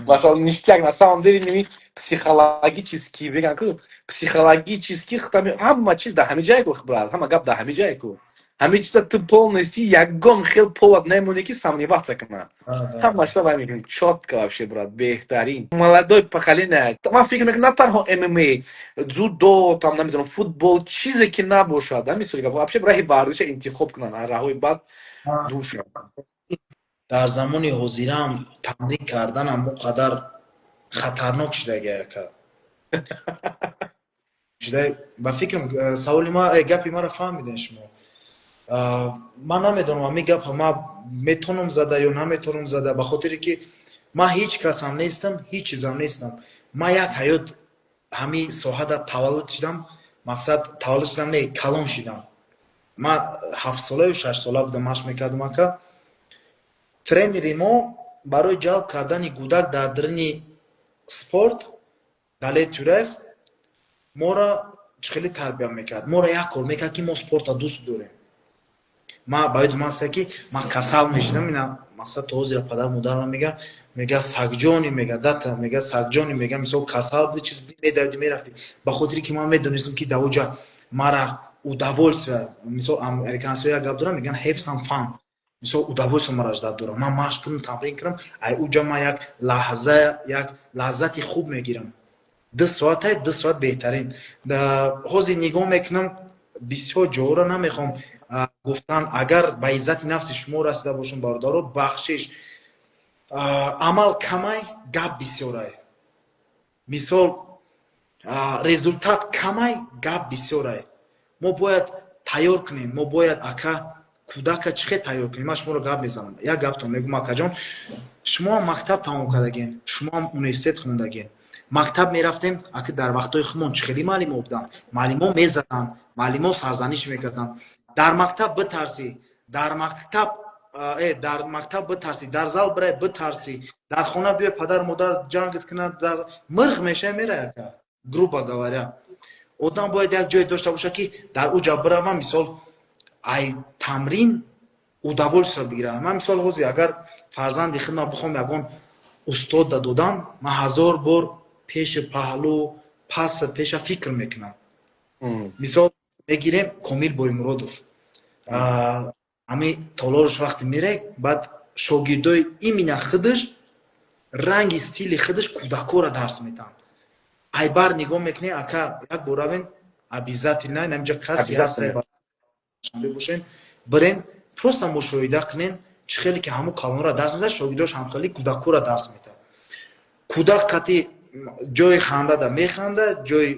Машалла, ништяк. На самом деле ними психологически биган ку, психологически ҳама чиз дар ҳами ҷае ку, брат, ҳама гап дар ҳами ҷае ку. Ҳами чиза ту полностью ягон хел повод намонӣ, ки сомневаться кунад. Ҳамашро вай мекунӣ чётко. Вообще, брат, беҳтарин. Молодой поколение, ман фикр мекунам, на танҳо ММА, дзюдо, там, намедонам, футбол, чизе ки набошад, мисоли гап, вообще раҳи варзиша интихоб кунанд, раҳои бад дур шаванд. Дар замони ҳозираам тамрин карданам он қадар хатарнок шудаги, ака. Ба фикрам, саволи ма, гапи маро фаҳмидем шумо. Ман намедонам, ҳамин гапа ман метонам зада ё наметонам зада, ба хотире ки ман ҳеҷ касам нестам, ҳеҷ чизам нестам. Ман як ҳаёт ҳамин соҳада таваллуд шудам, мақсад, таваллуд шудам не, калон шидам. Ман ҳафтсолаю шашсола будам, машқ мекардам, ака. Тренери мо барои ҷалб кардани кӯдак дар даруни спорт, Далер Тюраев, моро хеле тарбия мекард, моро як кор мекард, ки мо спорта дӯст дорем. Ма ба ёдум аст, ки ман касал мешидам, ина, мақсад, то ҳозира падару модарам мега: «Сагҷони», мега, «дата», мега, «сагҷони», мега, «мисол, касал буди, чиз, медавиди, мерафтӣ». Ба хотире ки ман медонистам, ки дар оҷа мара удовольствие, мисол, американцҳо як гап дорам, мегӯян «have some fun», мисол, удовольствие мара ждать дорам. Ман машқ кунам, тамрин кунам, ай уҷа ман як лаҳза, як лаззати хуб мегирам. 2 соатай, 2 соат беҳтарин. Ҳозир нигоҳ мекунам, бисёр ҷоҳоро намехоҳам гуфтан, агар ба иззати нафси шумо расида бошам, бародаро, бахшиш. Амал камай, гап бисёрай. Мисол, результат камай, гап бисёрай. Мо бояд тайёр кунем, мо бояд, ака, кӯдака чӣ хел тайёр кунем? Ман шуморо гап мезанам, як гаптон мегӯм, акаҷон. Шумоам мактаб тамом кардагин, шумоам университет хондагин. Мактаб мерафтем, ака, дар вақтҳои худмон чӣ хеле муаллимо буданд? Муаллимо мезаданд, муаллимо сарзаниш мекарданд. Дар мактаб битарсӣ, дар мактаб битарсӣ, дар зал бирай битарсӣ, дар хона биёй, падару модар ҷангат кунад, мирғ мешавӣ, мерай, ака. Грубо говоря, одам бояд як ҷое дошта бошад, ки дар уҷа биравам, мисол, ай тамрин удовольствие бигирам. Ман, мисол, ҳозир агар фарзанди худма бихоҳам ягон устод додам, ман ҳазор бор пеши паҳлӯ, пас, пеша фикр мекунам. Мисол мегирем, Комил Боймуродов, ҳами толораш вақте мерай, баъд шогирдои имина худаш, ранги стили худаш кӯдакҳоро дарс метаҳанд. Айбар нигоҳ мекунӣ, ака, як бор равен, обязательно, инамҷа касе ҳаст бошен, бирен, просто мушоҳида кунен, чӣ хеле ки ҳамун калонро дарс медиҳад, шогирдош ҳамхели кӯдакҳоро дарс медиҳад. Кӯдак қати ҷои хандада механда, ҷои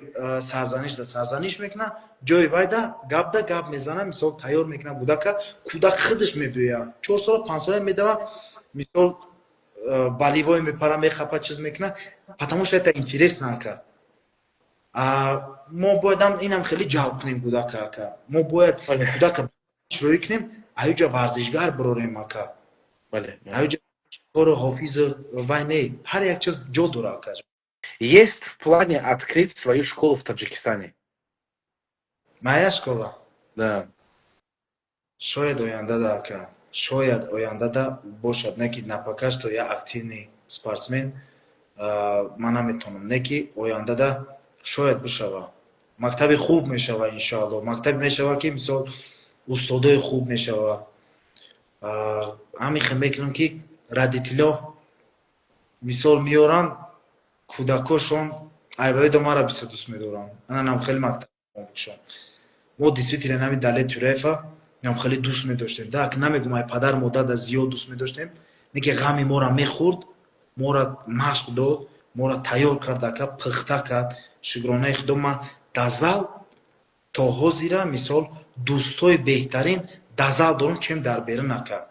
сарзанишда сарзаниш мекунад, ҷои вайда гапда гап мезана. Мисол, тайёр мекунад кӯдака, кӯдак худаш мебиёяд, 4 сола, 5 сола медава, мисол, болевой мепара, мехапа, чиз мекунад, потому что это интересно, ака. Мо бояд инам хеле ҷалб кунем кӯдака, ака. Мо бояд кӯдака рӯӣ кунем, аюҷа варзишгар бирорем, ака. Аюҷа кору ҳофизу вай не, ҳар як чиз ҷо дора, ака. Есть в плане открыть свою школу в Таджикистане? Моя школа? Да. Шояд ояндада, ака, шояд ояндада бошад, не ки на пока что я активный спортсмен, ман наметавонам, не ки ояндада шояд бишава. Мактаби хуб мешава, иншоалло, мактаб мешава, ки мисол устодои хуб мешава. Ҳамин мекунам, ки родителё мисол меоранд кӯдакошон, айбаёдо мара бисёр дӯст медоранд. Ананам хеле мактаб бошам. Мо действительно нами Далер Тюраева нам хеле дӯст медоштем. Да, намегум, ай падар модарда зиёд дӯст медоштем, не ки ғами моро мехӯрд, моро машқ дод, моро тайёр кард, ака, пухта кард. Шукронаи Худо, ман да зал то ҳозира мисол дӯстои беҳтарин да зал дорам, чем дар берун, ака.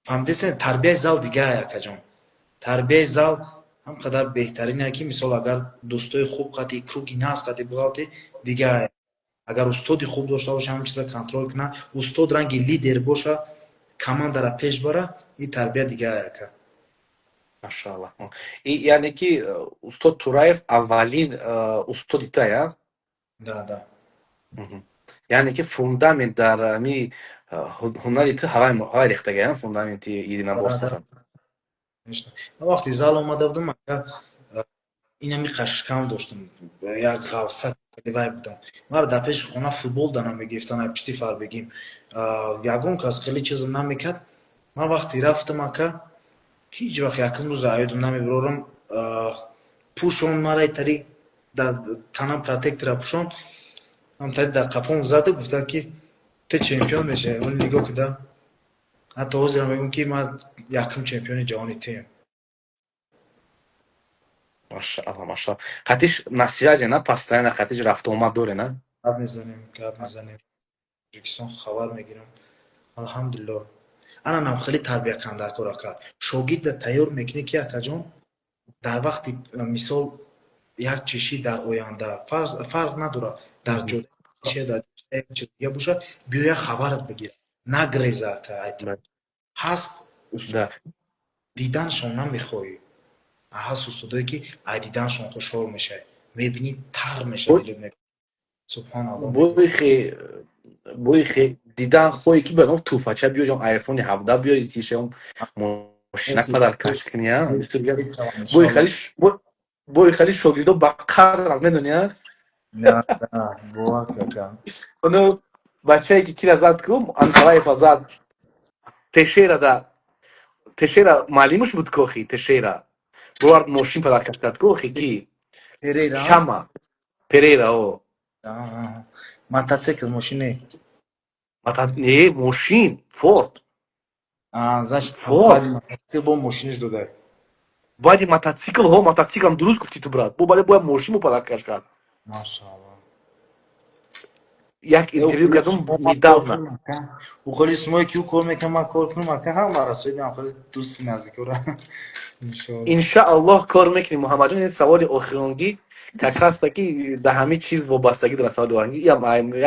Фаҳмидесен, тарбияи зал дигае, акаҷон. Тарбияи зал ҳам қадар беҳтарине, ки мисол агар дӯстои хуб қати, круги нас қати буғалти, дигае. Агар устоди хуб дошта боша, ҳамин чиза контроль куна, устод ранги лидер боша, командара пеш бара, ин тарбия дигае, ака. Машааллах. И яъне ки устод Тураев аввалин устоди ту, я? Да. Яъне ки фундамент дар ами ҳунари ту ҳавай рехтага, фундаменти единоборство. Ман вақти зал омада будам, ака, инами қашкам доштам, як ғавса вай будам. Маро дар пеши хона футбол да намегирифтан, ай пишти фарбегим. Ягон кас хеле чизм намекард. Ман вақти рафтам, ака, ҳеҷ вақт якум рӯза аёдам намебарорам, пӯшон мара, тари танам протектора пӯшон, ҳамтари дар қафом зада, гуфтанд, ки ту чемпион мешавӣ. Он нигоҳ куда, ҳатто ҳозирам мегӯям, ки ман якум чемпиони ҷаҳони туем. Машаалло, машаалло. Қатиш на связи, на постоянно қатиш рафту омад доре, на? Гап мезанем, гап мезанем. Тоҷикистон хабар мегирам. Алҳамдулилло. Ана нам хеле тарбиякандакор, ака. Шогирда тайёр мекунӣ, ки, акаҷон, дар вақти мисол як чиши дар оянда фарқ надорад, дар ҷода, дар як чиз дига бошад, биёя хабарат бигира, нагреза, ака. Ҳаст диданшон намехоҳӣ, ҳаст устодое, ки ай диданшон хушҳол мешавӣ, мебинӣ, тар мешавад дилат, субҳоналло. Боихе дидан хоҳӣ, ки ба туҳфача биёри, айфони 17 биёри, тишам мошинак падар каш кунӣ. Бои хали шогирдо ба қадрат медонӣ. Бовар, ака. Ну, бачае, ки кира зад ку, Анкалаева зад, Тешера, да, Тешера маълимуш буд кохи, Тешера бовар мошин падар каш кард кохи, ки шама Перейра о. Мотоцикл, мошине? Не, мошин Форд. Значит, Форд. Бо мошиниш додай. Баъди мотоцикл, ҳо, мотоциклам дуруст гуфти ту, брат, бо бале, бояд мошин бо падар каш кард. Машаалло. Як интервю кардам недавно. Ӯ хеле сумое, ки ӯ кор мекунад, ман кор кунам, ака, ҳама расоидам, хеле дӯсти наздикора. Иншааллоҳ, кор мекунем, Муҳаммадҷон. Ин саволи охиронгӣ как раз таки да ҳамин чиз вобастагӣ дорад. Саволи охиронгӣ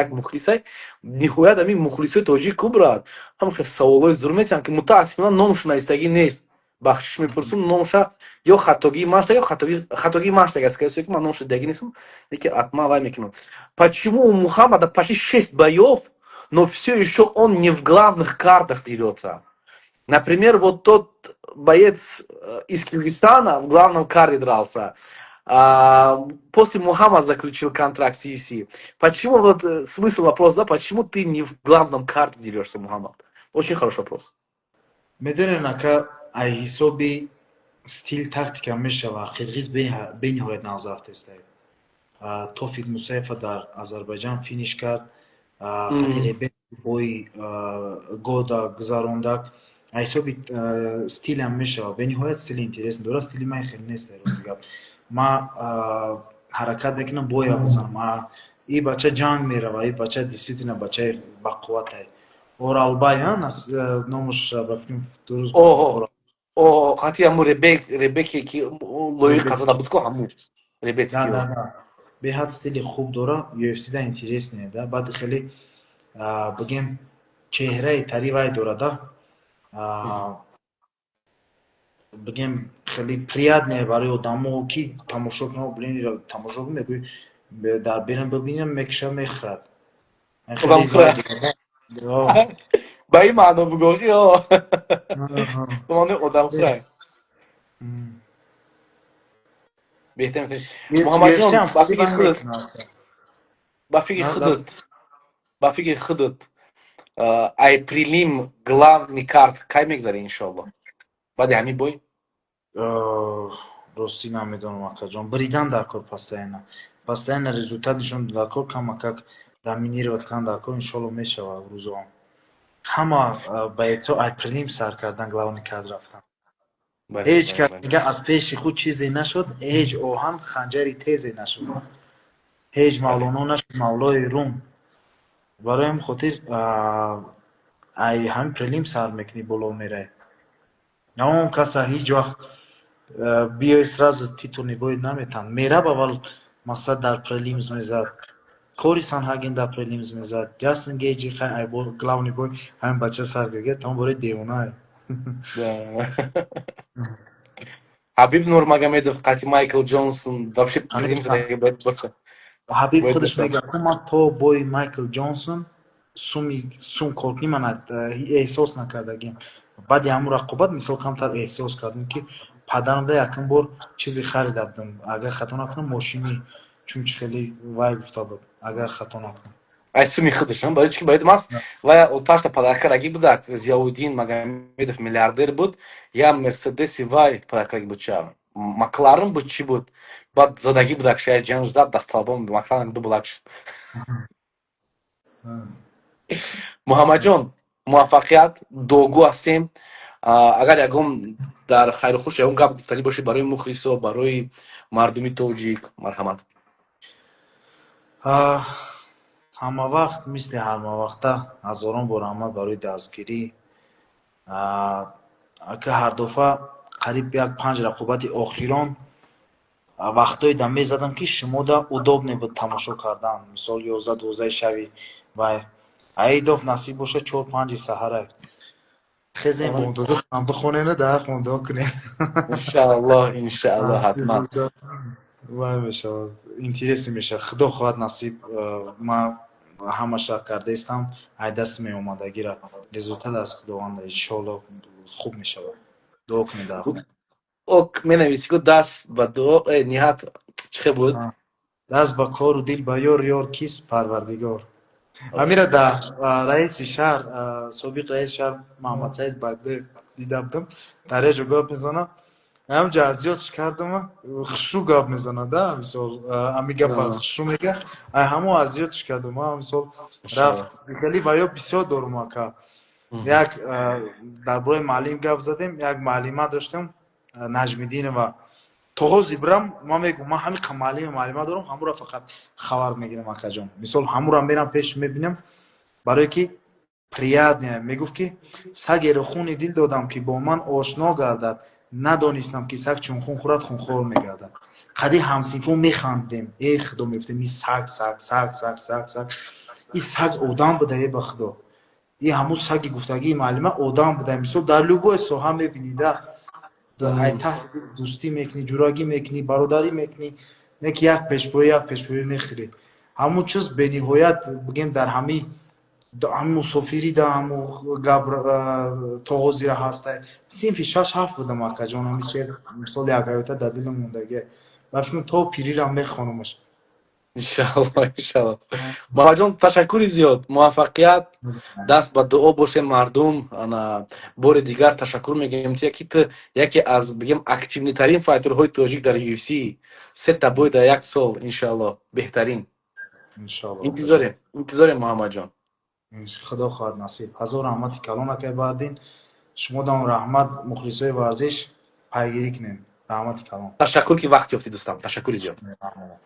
як мухлисай, ниҳоят ҳамин мухлисои тоҷик ку, брат, ҳамаша саволҳои зур метиҳанд, ки мутаассифона номуш навистагӣ нест. Бахшиш мепурсум, номуша ё хатогии маншта, ё хатогии манштаг аст, ки ман номуша дагӣ нестам, лекин ҳатман вай мекунам. Почему у Мухаммада почти шесть боев, но все еще он не в главных картах дерется? Например, вот тот боец из Киргизстана в главном карде дрался. А после Мухаммад заключил контракт с UFC. Почему, вот смысл вопроса, да, почему ты не в главном карде дерешься, Мухаммад? Очень хороший вопрос. Медонем, ака, ай ҳисоби стил, тактика мешава. Қирғиз бениҳоят нағз рафтестай. Тофик Мусаева дар Азарбайҷан финиш кард, қати Ребет бои года гузарондак. Ай ҳисоби стилам мешава, бениҳоят стили интересный дорад. Стили ман хеле нест, рости гап. Ма ҳаракат мекунам, боя бизанам. И бача ҷанг мерава, и бача действительно бачаи бақувватай. Оралбай номуш, ба фикрам, дуруст. О, хати ҳаму Ребек, Ребеке, ки лоиқ қазада буд ко, ҳаму Ребецки. Беҳад стили хуб дора, UFC да интересный да. Баъд хеле, бигем, чеҳраи тари вай дора да, бигем, хеле приятное барои одамо, ки тамошо кунад. Блин, тамошо кун, мегӯй, дар берун бибинам, мекиша, мехӯрад. Ба ин маъно бугоҳӣ, ба маънои одамхӯрай. Беҳтар, Муҳаммадҷон, ба фикри худат, ай прелим главный карт кай мегзаре, иншоалло, баъди ҳамин бой? Ростӣ намедонам, акаҷон. Бридан дар кор, постоянно результат нишон дар кор, камакак доминировать кардан дар кор. Иншоалло, мешавад. Рӯзоам ҳама бойцо ай прелим сар кардан, главный карт рафтан. Ҳеҷ кас мега аз пеши худ чизе нашуд, ҳеҷ оҳан ханҷари тезе нашуд, ҳеҷ мавлоно нашуд мавлои Рум. Барои ҳамин хотир ай ҳамин прелим сар мекунӣ, боло мерай. На он каса ҳеҷ вақт биёй, сразу титульный бой наметан. Мераб аввал, мақсад, дар prelims мезад, Кори Санҳаген дар prelims мезад, Ҷастин Гейҷи. Хай, ай главный бой ҳамин бача сар кард, там бораи девонае. Ҳабиб Нурмагомедов қати Майкл Ҷонсон вообще prelims бояд боша. Ҳабиб худаш мегӯяд: «Ман то бои Майкл Ҷонсон суми сум коркунӣ ман эҳсос накардагим. Баъди ҳамун рақобат, мисол, камтар эҳсос кардем, ки падарамда якум бор чизе харида будам, агар хато накунам, мошини, чунки хеле вай гуфта буд, агар хато накунам». Ай суми худашам, барои чи ки бояд мас вай оташта падаркараги будак. Зиёвуддин Магомедов миллиардер буд, я Мерседеси вай падаркараги буд, ча Макларен буд, чӣ буд, баъд задагӣ будак, шая ҷанж зад, дасталбон Макларен ду булак шуд. Муҳаммадҷон, муваффақият дуогӯ ҳастем. Агар ягон дар хайру хуш ягон гап гуфтанӣ бошед барои мухлисо, барои мардуми тоҷик, марҳамат. Ҳама вақт, мисли ҳамавақта, ҳазорон бор раҳмат барои дастгирӣ. Ака, ҳар дафъа қариб як панҷ рақобати охирон вақтҳое да мезадам, ки шумода удобно буд тамошо кардан, мисол, 11-12 шави. Вай аидов насиб бошад, 4-5 саҳара хезем, бомдодатам бихонена, дар дуо кунем. Иншааллоҳ, иншааллоҳ, ҳатман. Вай мешавад, интересно мешавад, худо хоҳад, насиб. Ман ҳамаша кардаистам ай даст меомадагира, результат аз Худованда, иншоалло, хуб мешавад, дуо кунед дар. Ок, менависи ку даст ба дуо, ниҳат чӣ хел буд? Даст ба кору дил ба ёр, ёр кис? Парвардигор. Амира да раиси шаҳр, собиқ раиси шаҳр Маҳаммадсаид Баддеев дида будам, дар як ҷо гап мезанам, ҳамҷа азёдш кардама, хушрӯ гап мезанад да, мисол, ами гапа хушрӯ мега, ай ҳамо азёдш кардам, мисол, рафт. Хеле ва ё бисёр дорум, ака. Як дар бораи муаллим гап задем, як муаллима доштем, Наҷмиддинова. То ҳозир бирам, ман мегӯм, ман ҳамин қа муаллими муаллима дорам, ҳамура фақат хабар мегирам, акаҷон. Мисол, ҳамура мерам пеш, мебинам, барое ки приятно. Мегуфт, ки сагеро хуни дил додам, ки бо ман ошно гардад, надонистам, ки саг чун хун хӯрад, хунхор мегардад. Қади ҳамсинфон механдем, э худо, мегуфтем, и саг, саг, саг, саг, саг, саг, и саг одам буда, э ба худо, и ҳамун саги гуфтагии муаллима одам буда. Мисол, дар любой соҳа мебинӣ да, ай таҳти дӯстӣ мекунӣ, ҷурагӣ мекунӣ, бародарӣ мекунӣ, не ки як пешпоӣ, як пешпоӣ мехӯрӣ. Ҳамун чиз бениҳоят, бигем, дар ҳамин мусофирӣ да ҳаму гап то ҳозира ҳаста. Синфи шаш, ҳафт будам, акаҷон, ҳамин шеър, мисол, як ҳаёта дар дилам мондагӣ. Ба фикрам, то пирирам мехонамаш. Иншалло, иншалло. Муҳаммадҷон, ташаккури зиёд, муваффақият, даст ба дуо бошем, мардум. Ана, бори дигар ташаккур мегӯем ту, яки ту яке аз, бигем, активный тарин файтерҳои тоҷик дар UFC, сета бой дар як сол, иншалло, беҳтарин. Иншалло. Интизорем, интизорем, Муҳаммадҷон. Худо хоҳад, насиб. Ҳазор раҳмати калон, акай Баҳриддин, шумо дам раҳмат. Мухлисои варзиш, пайгирӣ кунем, раҳмати калон. Ташаккур, ки вақт ёфтӣ, дӯстам, ташаккури зиёд. Раҳмат.